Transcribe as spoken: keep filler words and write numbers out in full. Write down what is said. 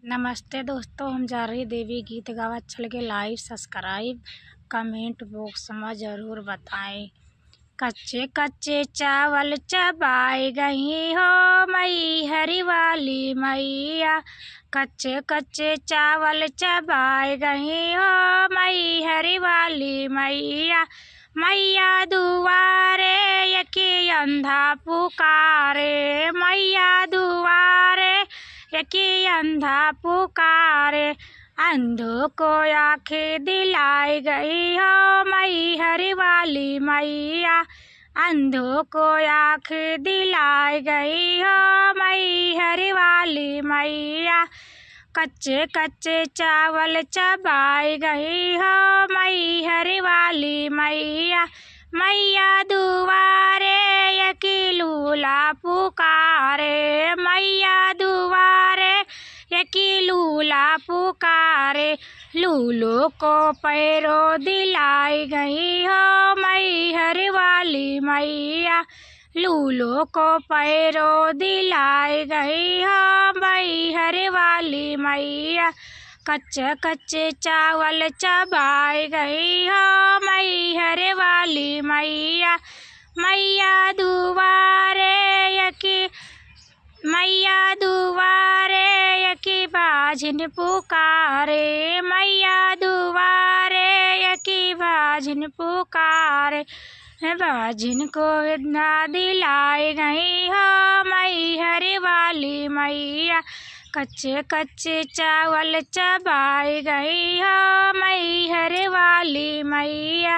नमस्ते दोस्तों, हम जारही देवी गीत गावत चल के like, subscribe, comment box में जरूर बताएं। कच्चे कच्चे चावल चबाए गई हो मैहर वाली मैया, कच्चे कच्चे चावल चबाए गई हो मैहर वाली मैया। मैया दुआरे यकी अंधा पुकारे, मैया दुआरे यकी अंधा पुकारे। अंधों को आँखें दिलाई गई हो मैहर वाली मैया, अंधों को आँखें दिलाई गई हो मैहर वाली मैया। कच्चे कच्चे चावल चबाई गई हो मैहर वाली मैया। मैया दुआरे यकी लूला पुकारे, मैया दुआरे यकी लूला पुकारे। लूलो को पैरो दिलाई गई हो मैहर वाली मैया, लूलो को पैरो दिलाई गई हो मैहर वाली मैया। कच्चे कच्चे चावल चबाई गई हो मैहर वाली मैया। मैया दुआरे यकी, मैया दुआरे यकी बाझिन पुकारे, मैया दुआरे यकी बाझिन पुकारे। बाझिन को वेदना दिलाई गई हो मैहर वाली मैया, कच्चे कच्चे चावल चबाई गई हो मैहर वाली मैया।